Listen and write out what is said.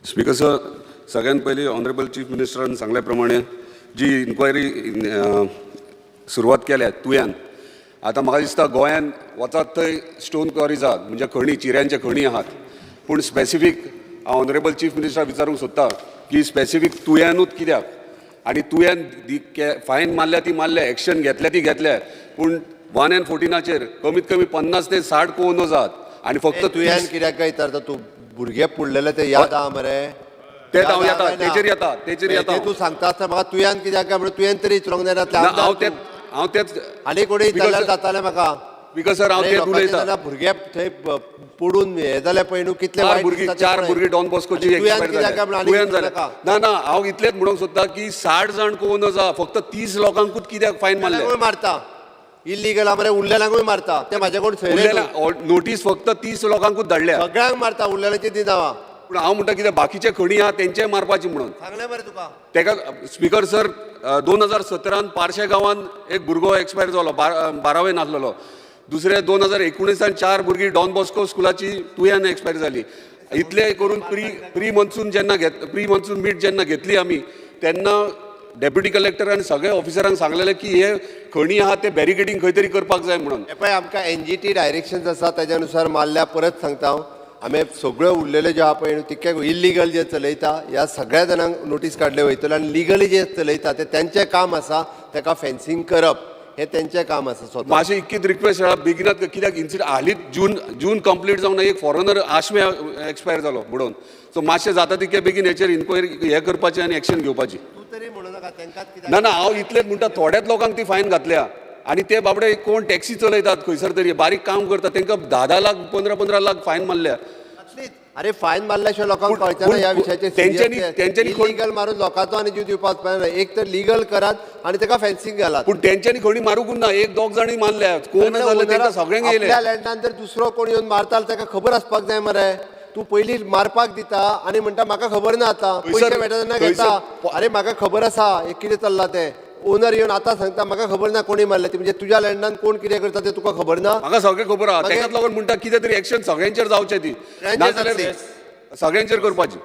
Speaker sir, सगळ्यात पयलीं honourable chief मिनिस्टरान सांगल्या प्रमाणे जी इन्क्वायरी सुरवात केल्या तुयान, आतां म्हाका दिसता गोंयान वचात थंय स्टोन क्वॉरीज आहात, म्हणजे खणी, चिऱ्यांचे खणी आहात. पूण स्पेसिफीक हांव ऑनरेबल चीफ मिनिस्टराक विचारूंक सोदता की स्पेसिफीक तुयानूच कित्याक आनी तुयान फायन मारल्या ती मारल्या, एक्शन घेतल्या ती घेतल्या, पूण 1 एंड 14चेर कमीत कमी 50 ते 60 कोन आहात आनी फक्त तुयान 30 कित्याक काय विचारता तूं? भुरगे पुडलेले ते याद आहा मरे? तेच याद हांव आहा येता, काय ना? तेचेर येता, तेचेर येता. ते तूं सांगता आसतना म्हाका तुयान कित्याक काय म्हणून तुवें तरी विचारूंक जायना. ना, हांव तेच हांव तेच आनी कोणी विचारल्यार जातालें म्हाका. Because sir, हांव अरे, तेच लोकांचे उलयता. जेन्ना भुरगे थंय पडून हे जाले पळय न्हू, कितले चार वायट भुरगीं, दिसता ते चार पळय. भुरगीं डॉन बॉस्कोची आनी तुयान एक्सपायर कित्याक काय म्हणून जाल्या. आनी तुयान विचारू जाल्या. नाका. ना ना, हांव इतलेंच म्हणूंक सोदता की 60 जाण कोन आसा, फक्त 30 लोकांकूच कित्याक फायन मारले? उरलेल्यांकूय मारता. इल्लिगल मरे, उरलेल्यांकूय मारता ते. म्हाजे कोण सोयरे उरलेल्या न्हू. नोटीस फक्त 30 लोकांकूच धाडल्या. सगळ्यांक मारता, उरलेल्यांची दी नांवां. पूण हांव म्हणटा कितें, बाकीचे खणी आहा तेंचेय मारपाची म्हणून. सांगलें मरे तुका. तेका स्पीकर सर, 2017न पार्शे गांवान एक भुरगो एक्सपायर जालो, बारावेन आसलेलो. दुसरे 2019न चार भुरगीं डॉन बॉस्को स्कुलाची तुयान एक्सपायर जाली. इतले करून प्री प्री मॉन्सून जेन्ना घेत प्री मॉन्सून मीट जेन्ना घेतली आमी, तेन्ना डेप्युटी कलेक्टर आनी सगळे ऑफिसरांक सांगलेले की हे खणी आहा ते बॅरिकेडींग खंय तरी करपाक जाय म्हणून. हे पळय, आमकां एनजीटी डायरेक्शन्स आसा, ताज्या नुसार मारल्या. परत सांगता हांव, आमी सगळ्यो उरलेल्यो ज्यो आहा पळय न्हू, तितके इल्लिगल जे चलयता ह्या सगळ्या जाणांक नोटीस काडले वयतले आनी लिगली जे चलयता ते तेंचें काम आसा. ताका फेन्सिंग करप हें तेंचें काम आसा स्वता. मातशें इतकीच रिक्वेस्ट आहा, बेगिनात, कित्याक इन्सिडंट हालींच जून जून कंप्लीट जावंक ना, एक फॉरेनर आशवे एक्सपायर जालो बुडोवन. सो मातशें जाता तितके बेगीन हेचेर इन्क्वायरी हें करपाचें आनी एक्शन घेवपाची. तूं तरी म्हणू नाका तांकांच कित्याक. ना ना, हांव इतलेंच म्हणटा, थोड्याच लोकांक ती फायन घातल्या आनी ते बाबडे कोण टॅक्सी चलयतात, खंयसर तरी बारीक काम करतात, तांकां 10-10 लाख, 15-15 लाख फायन मारल्या. असलीच. अरे, फायन मारल्या शिवाय लोकांक कळचें ना ह्या विशयाचेर. तेंच्यांनी इलिगल मारून लोकांचो आनी जीव दिवपाक जायना. एक तर लिगल करात आनी ताका फेन्सिंग घालात. पूण तेंच्यांनी खणी मारूंकूच ना. एक दोग जांणी मारल्या, कोण जाल्यार तांकां सगळ्यांक येयले. आपल्या लँडान जर दुसरो कोण येवन मारता ताका खबर आसपाक जाय मरे. तूं पयलीं मारपाक दिता आनी म्हणटा म्हाका खबर ना. आतां पयशे मेळटा तेन्ना घेता. अरे, म्हाका खबर आसा हे कितें चल्लां तें. ओनर येवन आतां सांगता म्हाका खबर ना कोणी मारलें ते. म्हणजे तुज्या लँडान कोण कितें करता तें तुका खबर ना? म्हाका सगळें खबर आहा. मागीर? तेकाच लागून म्हणटा, कितें तरी एक्शन सगळ्यांचेर जावचें ती. सगळ्यांचेर नाजाल्यार जातली. सगळ्यांचेर करपाची.